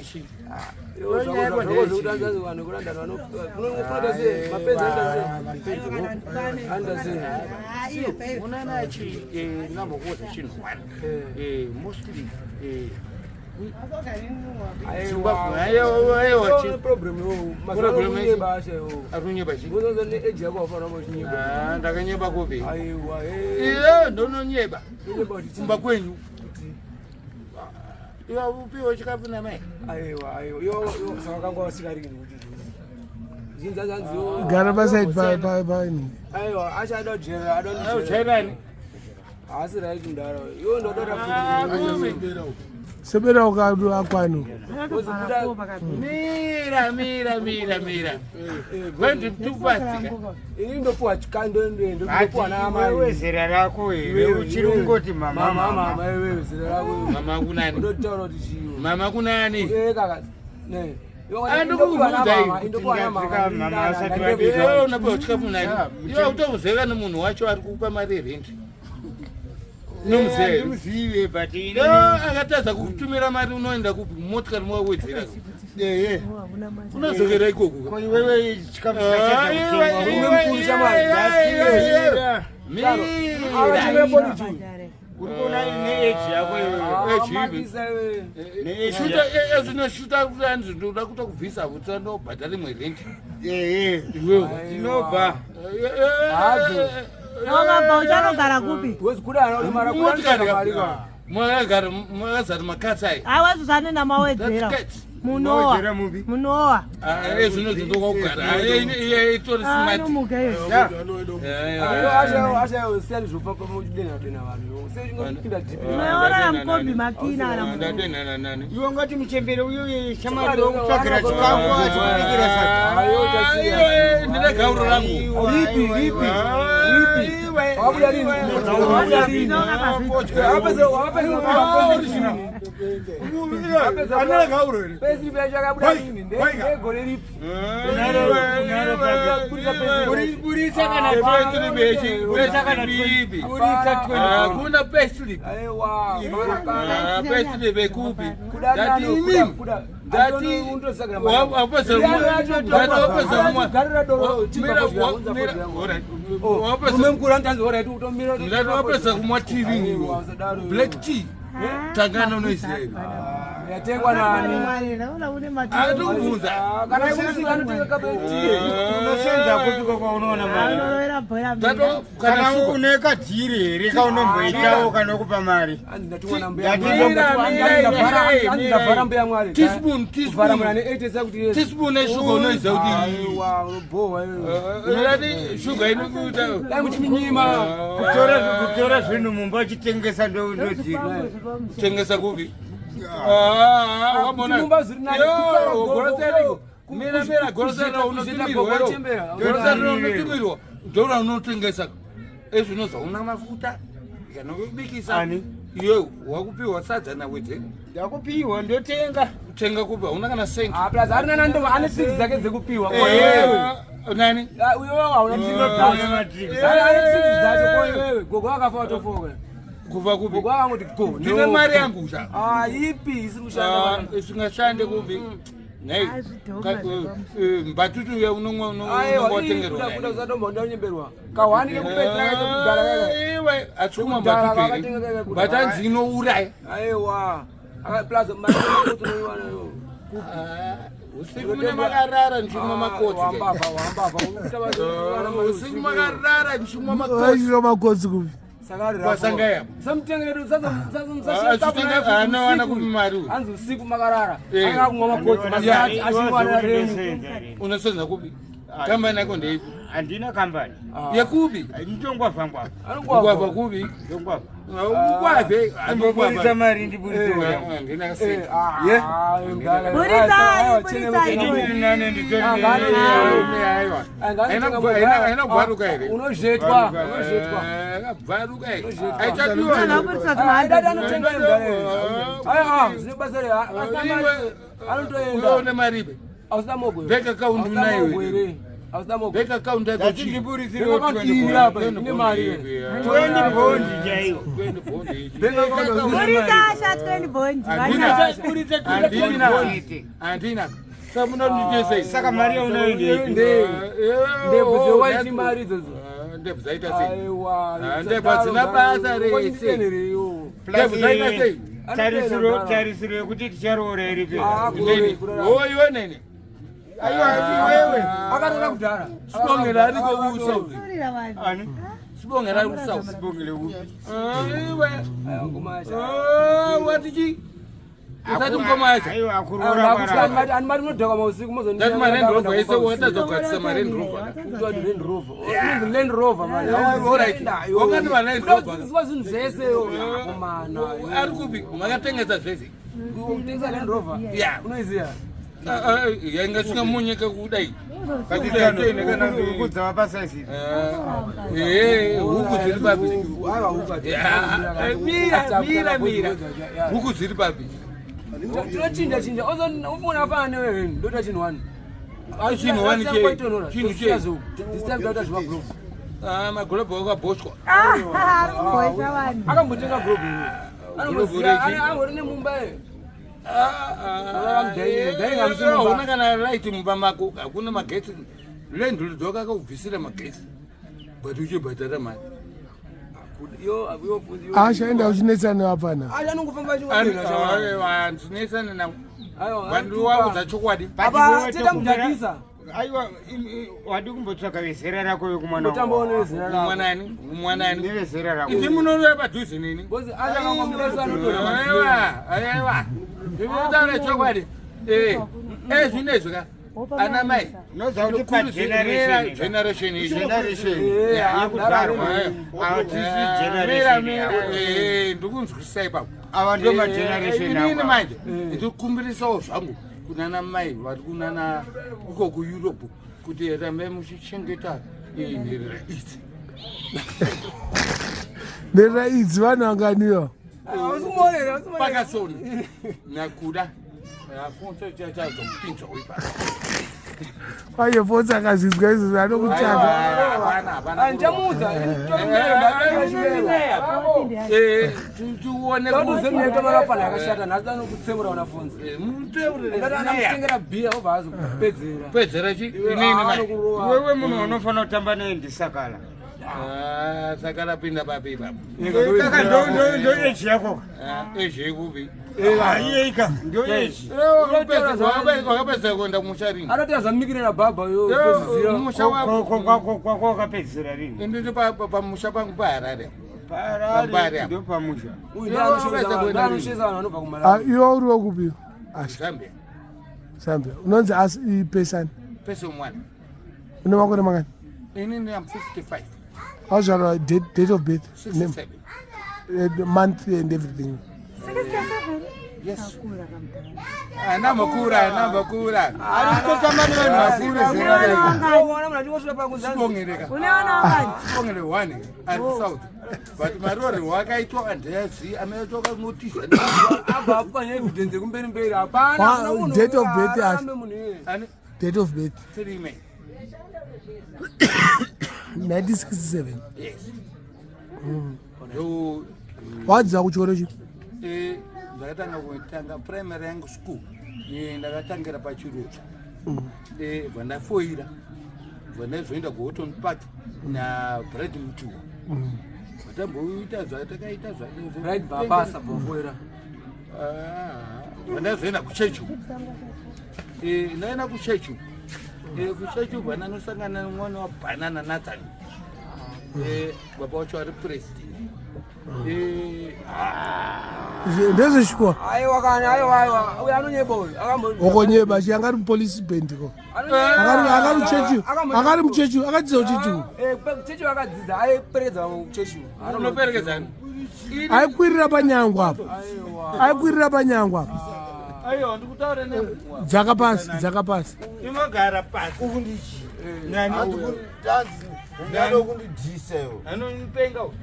yechi. Unanachi nambokuudza chinhu one, mostly Zimbabwe aiwa arunyeba chi ndakanyeba kupi? Iye ndononyeba kumba kwenyu. Iwe upiwe chikafu namai. Aiwa, aiwa, iwe saka kanga wasikarini kuti gara pasaidi paini. Aiwa, achada kujera, ada kujerani. Haasi right mudaro. Iwe ndoda sebera ukadu akwanu. Mira, mira, mira, mira. When too fast. Ini ndopuwa chikando, ndopuwa naamai. Iwewe zera rako here uchiri kungoti mama? Mama, mama, iwewe zera rako. Mama kunani? Ndotaura kuti chiyo. Mama kunani? Eh kaka. Ne. Unapiwa chikafu nani? Iwe utomuziva nemunhu wacho ari kupa mari yerenti. Unomuzive, but akatadza kukutumira mari, unoenda kupi? Motikari mowawedzera, unozokera ikoko. Iwewe chikafu. Mira. Uri kuona neage yako iwewe. Zvinoshuta kuti anzi ndoda kutokubvisa kuti ndobhadhara imwe renti. Iwewe tinobva. Wakabva uchanogara kupi? Makagara makazara makatsi ayi. Aiwa, zvane namawedzera. Munowa. Mawedzera mupi? Munowa. Ezvino zvindokugara iye itori smart. Anomuka iyo. Unoona mukombi makina kana murume. Ndadenhana nani? Iwe ungati muchembere uyo shamwari wokutsvagira chikafu achikubikira sadza. Ndine gauro rangu. Ripi, ripi, ripi? Wabuda rini? Wabuda rini? Andina gauro here? Payslip yacho yakabuda rini? Ndegore ripi? Buritsa kana Buritsa kana buritsa 20. Hakuna payslip. Aiwa. Payslip ekupi? Kuda Ndati nani? imimi. Kuda. Ndati wapedza Garira doro, chibva kudya, unza kudya. Murume mukuru anotanzi alright, utomira. Ndati wapedza kumwa tea rini? Aiwa, usadaro. Black tea tangana unoiziva here? Yatengwa nani? Atikubvunza. Ah, kana ikusika anotenga kapu yetii. Unosenza kupi kwaunoona mari? Ndato Kana kana shuga. une kadhiri here kaunomboitawo kanokupa mari? Hanzi ndatumwa nambuya Ndati- Mwari. Mira, mira, Hanzi ndavhara- mira, hanzi ndavhara mbuya Mwari. Teaspoon, Kuvhara munhu teaspoon. ane 8 years kuti yes. Teaspoon yeshuga unoiziva kuti Aiwa, unobhowa iwewe. ndati shuga inokuita Dai muchiminyima. Kutora zvinhu mumba uchitengesa ndodhiri. Kutengesa kupi? Mumba zviri nani. Kutsara gogo. Mira, mira, gorosera unotumirwa, gorosera unotumirwa ndora unotengesa. Ezvinoza una mafuta kanokubikisa. Ani? Iwe wakupiwa sadza nawedze. Ndakupiwa, ndotenga. Kutenga kupi? Hauna kana senti. Ah, plus ari nani ndo ane tricks dzake dzekupiwa. Ko iwewe? Nani? Ah, uyo hauna tricks dzacho. Hauna matricks. Ane tricks dzacho. Ko iwewe, gogo akafa watofoka. Kufa kupi? Gogo akangoti go. Ndine mari yangu sha. Ah, ipi isiri kushanda? Isingashande kupi? Nei? Mbatutu uya unomwa Aiwa, unowatengerwa. kuda kuda usatomboda kunyemberwa. Kahwani kekupedzisira kacho kudhara kaka. Iwe achikumwa Kudhara mbatutu vakatenga kaka here? kudhara. Mbatanzi inouraya. Aiwa. Plus mari unoiwana iwo. Usiku mune makarara ndichimwa makotsi. Wambavha, wambavha. Usiku makarara ndichimwa makotsi. Vachiva makotsi kupi? Kwasangaya. Anowana kupi mari uyu? Hanzi usiku makarara. Eh. Anga kumwa makotsi masikati achimwana renyu. Unosenza kupi? Kambani yako ndeipi? Handina kambani. Yekupi? Nditongwavha ngwavha. Ungwavha kupi? Ndongwavha. Ungwavhe. Amboburitsa mari ndiburitse uya. Handina senti. Buritsai, buritsai. Ndiri nane nditori. Aiwa. Haina kubvaruka here? Unozvetwa, unozvetwa. Akabvaruka here? Kana Aichapiwa. kuburitswa tumahanda. Aidadi anotenga mudhara. Aiwa, zvine basa rei? Asina mari Iwe anotoenda. une maribe. Ausina mogo. Bank account Hausina unayo mogo here? here? Hausina mogo. Bank account yako Ndati chii? ndiburitsire Bank account iri apa, ine mari iwe. 20 bond chaiyo. 20 bond ichi. Bank account hausina mari. Buritsa asha 20 bond. Handina. Buritsa Handina. 20 Handina. Saka munondiite sei? Saka mari yaunayo ndeipi? Ndebvu dzewaiti mari idzodzo. Ndebvu dzaita sei? Aiwa. Ah, ndebvu hadzina basa rese. Wachitendereiwo. Ndebvu dzaita sei? Tarisiro tarisiro yekuti ticharoora iri Ah, pera. Neni. Oh, iwe neni. Aiwa iwewe. Akaroora kudhara. Sibongela ariko kuSouth. Sorira vanhu. Ani? Sibongela ari kuSouth. Sibongile upi? Ah, iwe. Aiwa, ngoma yacho. Ah, wati chii? Usati mukoma yacho. Aiwa akuroora kwaramba. Ani mari munodhakwa mausiku mozoni. Ndati maRand Rover ese watazogadzisa maRand Rover. Kutwa Land Rover. Inonzi Land Rover manje. Alright. Wakati ma Land Rover. Unodzidziswa zvinhu zvese yo. Akomana. Ari kupi? Makatengesa zvese. Kutengesa Land Rover. Yeah. Unoiziya. Yanga singa munyika kudai. Huku dzava pasaizi. Eh, huku dziri papi? Aiwa huku. Yeah. Mira, mira, mira. Huku dziri papi? Tinochinja chinja. Ozo ufuna afana newe heni. Ndoita chinhu one. Chinhu one che- chinhu che? This time ndaita zviva group. Ah, magorobho akabhoshwa. Ah, ari kubhoisa vanhu. Akambotenga group iwe. Group rechi. Angori nemumba ye. Ah, hauna kana light mumba mako, hakuna magetsi. Landlord wako akakubvisira magetsi. But uchibhadhara mari. Yo yo yo. Asha enda uchinetsana nevapfana. Acha anongofamba Ani- achingopera. aiwa, ndinesane navo. Aiwa. Vandiwaudza chokwadi. Apa teta mudhakisa. Aiwa wadi kumbotsvaga vezera rako vekumwana. Mutambo unovezera rako. Mwanani, mwanani. Nevezera rako. Imi munouya padhuze neni. Bozi acha akangomuresa anotora maziyo. Aiwa, aiwa. Ndinotaura chokwadi. Eh, eh zvinezvi ka. Ana mai. Unoziva kuti pageneration. Generation iyi. Generation. Eh, Yekuzvarwa. eh. Hatisi Mira, generation. mira. yako. Eh, ndikunzwisisa ipapo. Ava ndo mageneration Inini ako. manje ndikukumbirisawo zvangu kunana mai vari kunana uko kuEurope kuti rambai muchichengeta nherera idzi. Nherera idzi vanhu vanganiwa. Hausi kumuonera, hausi kumuonera. Pakasoni nakuda chazomupinza ipapo. Aye fonzi akazvinzwa izvozvo anokutsvaga. Hapana, hapana. Ah, ndichamuudza. Eh, tione Tautozeneta marapana akashata nhasi anokutsemura una fonzi. muteurire Ndati anamutengera bhiya obva azopedzera. pedzera chi inini mai Anokurova. Wewe munhu unofanira kutamba naye ndisakala. Ah, saka rapinda papi ipapo Kaka ndo age yako. ezhe kupi Aiyeika ndo age. wakapedzera kuenda kumusha rini Anotera zvamikire nabhabha yo tozviziva. musha wako Kwako kwako wakapedzisira rini? inditi pamusha pangu paharare Parari Pambari apo. ndo pamusha. Uyu ndiye anoshesa vanhu vanobva kuMalawi. Iwe uri wekupi? Asha. Zambia. Zambia. Unonzi asi ipesani. Pese mwana. Une makore mangani? Inini am 55. Auzvarwa date of birth, name, 67. month and everything. 67? Yes. Akura kamudhara. Ana makura, ana makura. Ari kutotamba nevanhu vakuru zera Une rake. vana vangani? Unoona munhu achingosvika pakuzanzi. Sibongereka. Une vana vangani? Sibongere one ari south. But marori wakaitwa andiyazi ametoka ngotizwa. Abva apuka neevidence yekumberi mberi. Hapana. Hakuna munhu Date of birth, Asha. arambe munhu iyeye. Ani Date of birth 3 May. 1967. Yes. Ndo Wadzidza kuchikoro chipi? ndakatanga kutanga primary yangu school. Ndakatangira pachirodzo. Bva ndafoira. Bva ndazoenda kuHorton Park naBrad Mutuwa. Vatamboita zvatakaita Right babasa bvafoira. Vandazoenda kuchechi. Ndaenda kuchechi. Kuchechi bva ndanosangana nemwana waBhanana Nathan. Baba wacho ari president. Ndezvechikoro. Aiwa kana aiwa aiwa. Uyu anonyeba uyu. Okonyeba chi angari mupolice band ko. Akari muchechi. Akari muchechi, akadzidza kuchechi. Chechi vakadzidza aiperekedza kuchechi. Unoperekedzani? Aikwirira panyangwa apa. Aiwa. Aikwirira panyangwa apa. Aiwa, ndikutaura ne Dzaka pasi, dzaka pasi. inogara pasi. Nani? Ungada kundidhisa iwe. Anopenga uyu.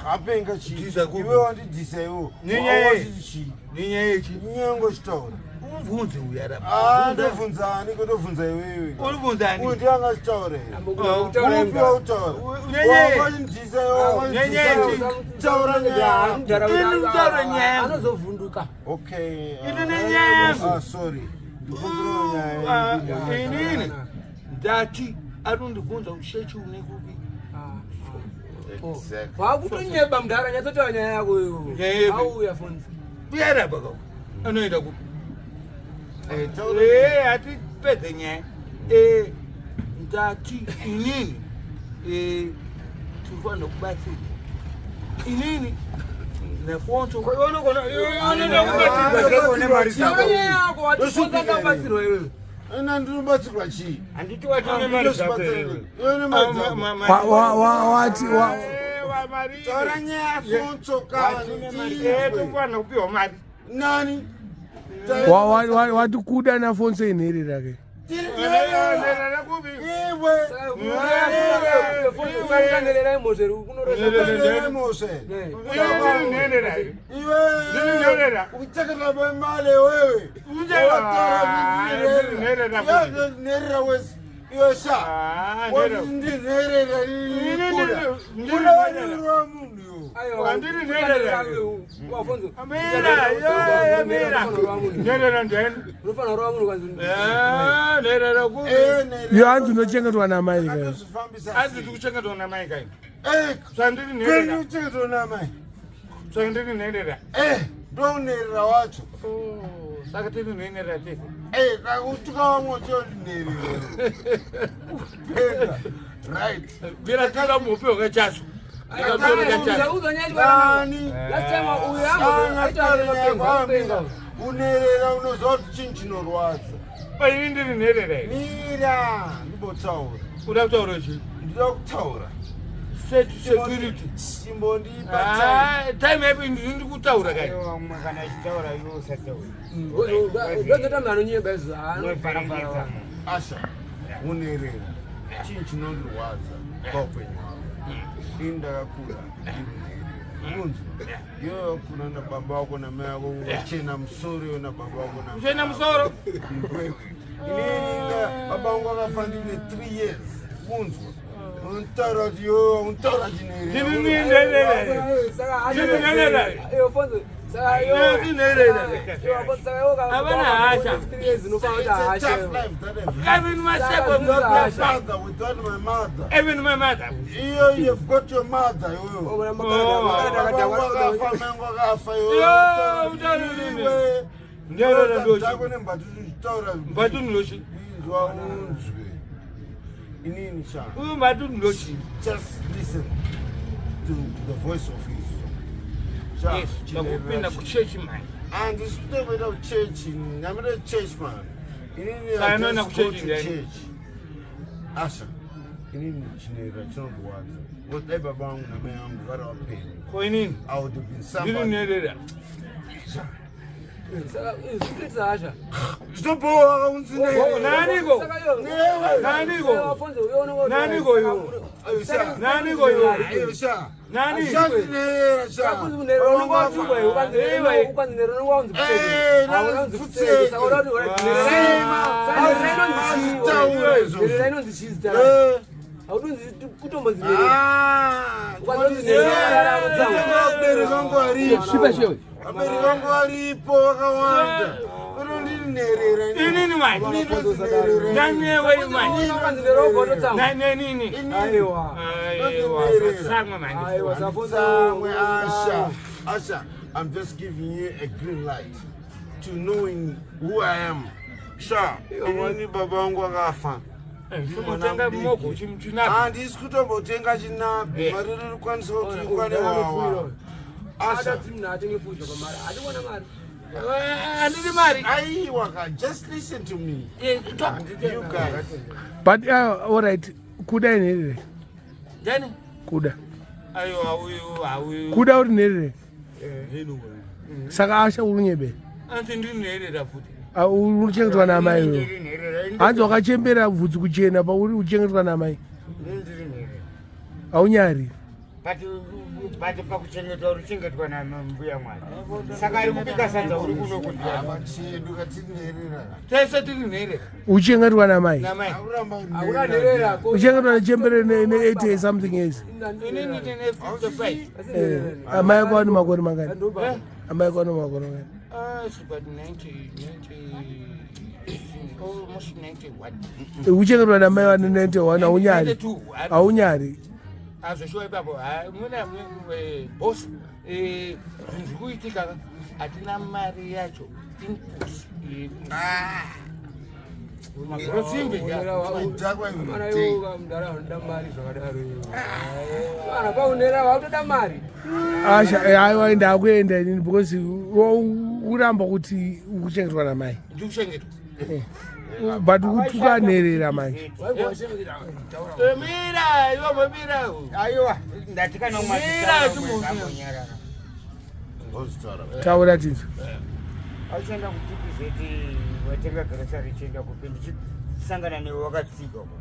Apenga chii? Dhisa kupi? Iwe wandidhisa iwe. Nenyaya Wawachiti chii? Nenyaya yechi. Nyaya yangochitaura. Umubvunze uyu arapa. Ah, ndobvunza ani kutobvunza iwewe. Uribvunza ani? Uyu ndiye anga achitaura here? Kutaura Upi wautaura? Nyenyeye. Wangondidhisa iwe, wangondidhisa Nyenyeye. iwe. Taura nyaya. Ini kutaura nyaya yangu. Anozovhunduka. Okay. Ini nenyaya yangu. Ah, sorry. Ndikumbirawo nyaya Ah, yangu. inini ndati anondibvunza uchechi une kupi. Exactly. Wakutonyeba mudhara, nyatsotaura nyaya yako iwe. Nyaya yepi? Auya fonzi. Uyarapa kau anoenda kupi? Eh, taura. Eh, hatipedze nyaya. Eh, ndati inini eh, tinofanira kubatsirwa inini nafonso. Anoenda kubatsirwa. Une mari dzako. Taura nyaya yako, watifonza ndabatsirwa iwewe. Ina ndinobatsirwa chii? Handiti watine mari dzako here iwe? Iwe nemari dzako. Wati Taura nyaya fonso kani. tiizwe. Tofanira kupiwa mari. Nani? wati kuda nafonso inherera ke. Nherera kupi? Iwe. Sakangerera imhosveri kunoresa. Mose. Ndiri nherera. Iwe. Ndiri nherera. Ukucheketa mali wewe. Ah, ndiri nherera futi. Nherera wesi. Iwe sha. Ah, nherera. Ndi nherera. Ini Kula. ndiri Kula nherera. wanirwa munhu yo. Handiri nherera. Mira, yo, mira. Nherera ndeni. Unofanira kurova munhu kwanzi. Eh, nherera kupi? Eh, nherera. Yo hanzi unochengetwa namai ka. Atozvifambisa. Hanzi tikuchengetwa namai kai. Eh, Zvandiri kweni nherera. kuchengetwa namai. Zvandiri nherera. Eh, ndounherera wacho. Saka tiri nherera tese. Eh, kakutuka vamwe uchondinherera. Pega. Right. Mira tira mupi wakachasu. Uzo nyaya yako. Nani? Last time uyu yangu aita mapenzi akupenga. Unerera unoziva kuti chinhu chinorwadza. Ini ndiri nherera here. Mira, ndimbotaura. Uda kutaura chii? Ndinoda kutaura. Security. Chimbondipa time. Ah, time yapi ndiri kutaura kai. Mumwe kana achitaura iwe usataura. Ndozotamba anonyeba izvo. Unovhiringidza munhu. Asha, unerera. Chinhu chinondirwadza paupenyu hwangu. Ini ndakakura ndiri nherera. Unzwa? Iwe wakura nababa wako namai wako wachena musoro iwe nababa wako namai Kuchena wako. musoro. Iwewe. Inini baba vangu vakafa ndine 3 years. Unzwa? Unotaura kuti iwe unotaura Ndiri chinherera. nherera. It's a tough life that I've lived. Even myself, I'm Without not my father, without my mother. Even my mother. Iyo, you've got your mother, iwewe. Baba vangu vakafa, mai vangu vakafa, iwewe. Yo, utaura nini? Iwe. Nherera ndochi. Dzako nembatutu uchitaura. Mbatutu ndochi. Inzwa unzwe. Inini sha. Uyu mbatutu ndochi. Just listen to the voice of his song. Sha, Yes, chinherera ndakupinda kuchechi manje. Handisi kutoenda kuchechi, ndamira church man. Inini I Saka anoenda just go kuchechi to ndani? church. Asha, inini chinherera chinondirwadza. Because dai baba vangu namai vangu vari vapenyu. Ko inini? I would have been Ndiri somebody. nherera. Zvinobowa kaunzi Naniko? Naniko? Naniko iwo? Naniko iwo? Nani? Shandinherera sha. Eh. Ah, vabereki vangu varipo. Vabereki vangu varipo vakawanda. Unondinherera Inini manje. Ndanewe manje. Nanenini. Aiwa. Aiwa, samwe manje. Aiwa, safonso. Samwe Asha. Asha, I'm just giving you a green light to knowing who I am. Sha, inini baba vangu vakafa. Unotenga mogo chinapi. Handisi kutombotenga chinapi, mari riri kwanisa kuti ikwane wawa. Asha, Handidi mari. aiwa ka, just listen to me. Eh, talk. You guys. But alright, kuda inherera. Ndani? Kuda. Aiwa, uyu, auyu. Kuda uri nherera. Saka Asha uri nyebe. Anzi ndiri nherera futi. Ah, uri kuchengetwa namai iwewe. Ndiri nherera. Ini Hanzi wakachembera bvudzi kuchena pauri kuchengetwa namai. ndiri nherera. Haunyari. But But pakuchengetwa uri nambuya mwana. Saka ari kubika sadza uri kuno kudya. Pachedu katinherera. Tese tiri nherera. Uchengetwa namai? Namai. Hakuna nherera. Uchengetwa nechembere ne80 something years? Inini ndine 55. Eh, amai ako ane makore mangani? Amai ako ane makore mangani? Ah, it's about 90, 90, almost 91. Uchengetwa namai vane 91, haunyari? 92. Haunyari? Azvoshuwa ipapo. Muna boss, zvinhu zviri kuitika, hatina mari yacho, input magrosimbi. Chidhakwa Mwana every day. iwo mudhara anoda mari zvakadaro. Kana paunera wautoda mari. Asha, aiwa, ndakuenda inini because uramba kuti ukuchengetwa namai. Ndikuchengetwa. But kutuka nherera manje. Mira iwo, mira. Aiwa, ndati kana Mira, timuziya. umwanyarara. Ngozvitaura. Taura tinzwa. Auchienda kuTPZ, watenga grocery, chienda kupi, ndichisangana newe wakatsika uko.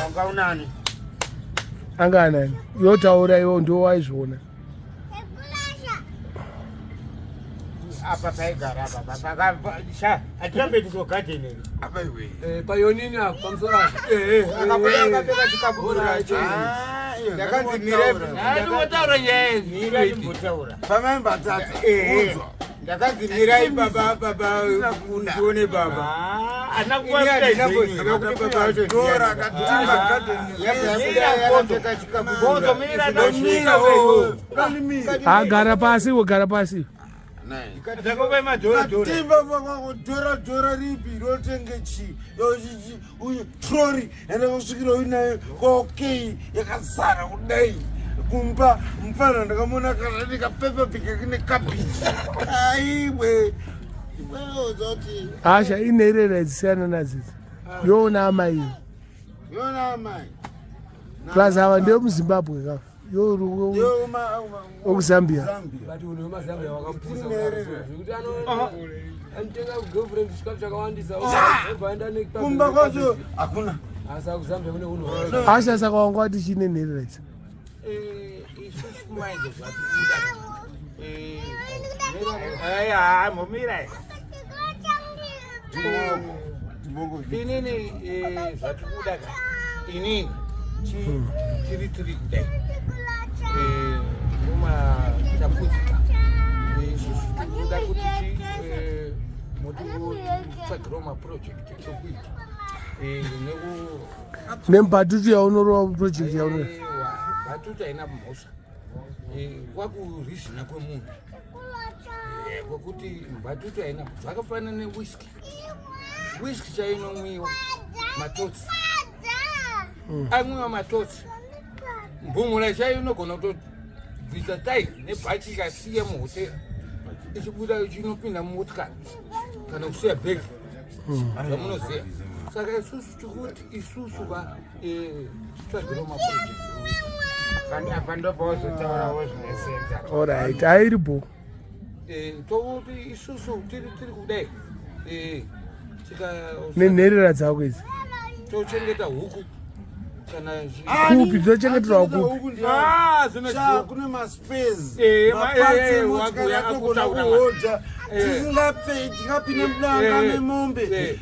Wanga unani? Anga anani? Yotaura iwo, ndo waizviona. Apa paigara apa sha hatirambe tizogadheni ere? Apa iwe. Payonini apo, pamusoro apo. Akabuda akapfeka chikabudura. Ah, iyo, Ndakanzi ngatiwotaura. mire. Andikotaura nyaya. Mira ndimbotaura. Pamai mbatata. Ehe. Unzwa. Ndakanzi mirai baba, baba, ndione baba. Ana. Ini handina kuziva kuti baba vacho Dora ndiani. katimba garden. Yabva yabuda yakapfeka Bhonzo, chikabudura. mira. Ndonimira wewe. Ndonimira. Agara pasi, wogara pasi. Ndakupai madhoradhora. Katimba dhora dhora ripi rotenge chi uyu trori ende kusvikira uinayo kokei yakazara kudai kumba. Mufana ndakamuona kana kapepa pika kine kabichi aiwe iweozoti. Asha, inherera idzisiyana nadzidzi, yoona amai iyo. Yona amai. Plus ava ndevemuZimbabwe ka, yo okuZambia. But unhu wemazambia wakapusa Nherera. zvekuti anotenga girlfriend chikafu chakawandisa, obva aenda. Kumba kwacho hakuna. Asa kuZambia kune unhu. Asha, saka wanga wati chine nherera idzi? Isusu manje zvatikuda, aya momira inini, zvatikuda ka inini tiri kudai mumachapudzi. Isusu tikuda kuti mutitsvagirawo maproject ekuita neku Nemubhatutu yaunorova, project yauno Aiwa, bhatutu haina mhosva. Kwakurizina kwemunhu, kwekuti bhatutu haina, zvakafanana newhisky. Whisky chainomwiwa matotsi, amwiwa matotsi. Mbumura chai inogona kutobvisa tai nebhachi, ikasiya muhotera, ichibuda ichinopinda mumotikari kana kusiya bhegi, zvamunoziva. Saka isusu tikuti isusu va titsvagirawo maproject. Apa ndopawazotaurawo zvinosenza. Alright, airi bo. Tokuti isusu tiri kudai tika Nenherera dzako idzi. Tochengeta huku kana Kupi dzochengeterwa kupi? Ah, Sha, zvinoziva. kune maspace, maparts emotikari atogona akutaura. kuhodha tisingapfe tingapinde mudanga memombe.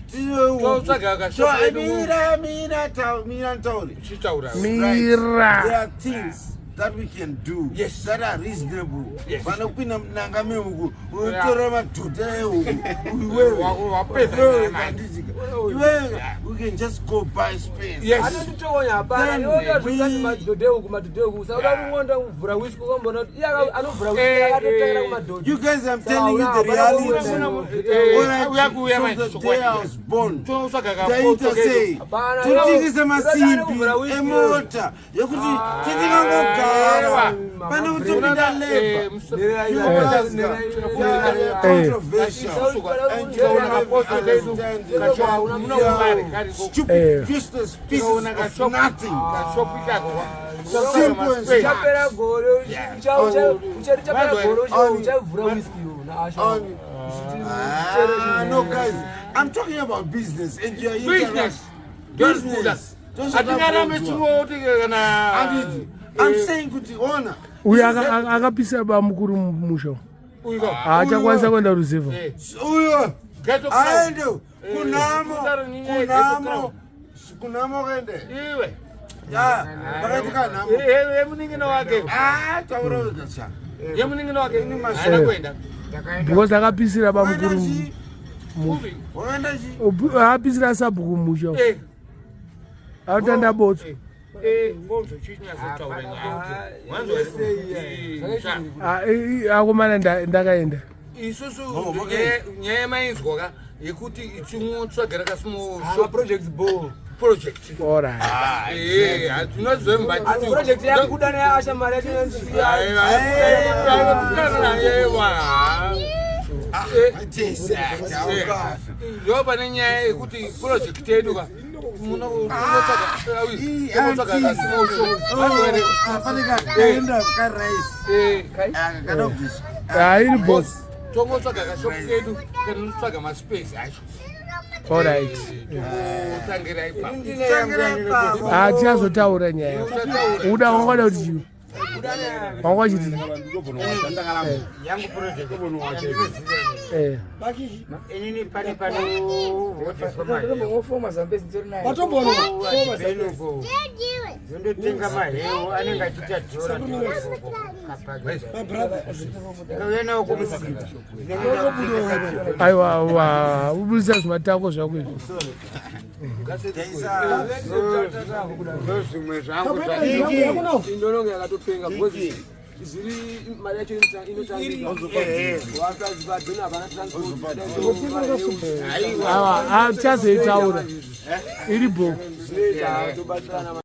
Totsvaga kashopu edu. Mira, mira, mira ntauri. Chitaura. Mira. There are things that we can do that are reasonable. Pane kupinda mudanga mehuku unotora madhota ehuku iwewe. Wapedza Iwewe nyaya manje. kandichika. Iwewe, we can just go buy space. Anotitokonya hapana. Then Iwoda zvekati madhodheuku, madhodheuku, saka uda kungonda kuvhura whisky, ukambona kuti iye anovhura whisky akatotangira kumadhodhi. You guys, I'm telling you the reality. All right, Uyakuuya from manje. the day I was born, Totsvaga taita sei? Hapana, Totengese masimbi kuvhura whisky. emota yekuti titingangogara pane kutopinda labor. You guys, you are controversial and you don't understand. You are stupid, useless pieces of nothing. Simple and smart. Uchapera gore, uchapera gore, uchavhura whisky yo naasha. Ah, no, guys, I'm talking about business and you're Business. Business. Hatingarambe chingoti kana Handiti. I'm saying kuti ona Uyu akapisa bamukuru mumusha. Haachakwanisa kuenda ruzevha. Uyo aende kunamo, kunamo, kunamo kaende. Iwe. Ya, pakaitika nhamo. Yemunin'ina wake. Ah, taura wega cha. Yemunin'ina wake haana kuenda. Because akapisira bamukuru. Upi? Wakaenda chi? Akapisira sabhuku musha. Atanda botso. Ngozochinyasotaura nyaya. Wanzwa here? Sha. Akomana, ndakaenda. Isusu nyaya yamainzwa ka yekuti chingotsvagira kasmall shop. Project bo. Project. Alright. Hatinozoemba. Asi project yakuda neasha mari yacho. Ndo pane nyaya yekuti project yedu ka munotsvaga kasmall shop. Pane kaenda karice. Kada kubviswa. Hairi boss. Tongotsvaga kashop kedu kanotsvaga maspace acho. Alright. Totangira ipapo. Hatichazotaura nyaya. Uda wangada kuti chii? Wanga chiti? Yangu project. Inini pane panohodheswa maheu. Zondotenga maheu anenge achiita dhora. Ndikauya nawo kumusika. Aiwa, wa ubudisa zvimatako zvako izvi. Ndozvimwe zvangu. Indononge yakatopenga because zviri mari yacho inotangika wapazibadhona hapana transport. Aiwa, hatichazoitaura. Iri bho. Zvinoita tobatsirana.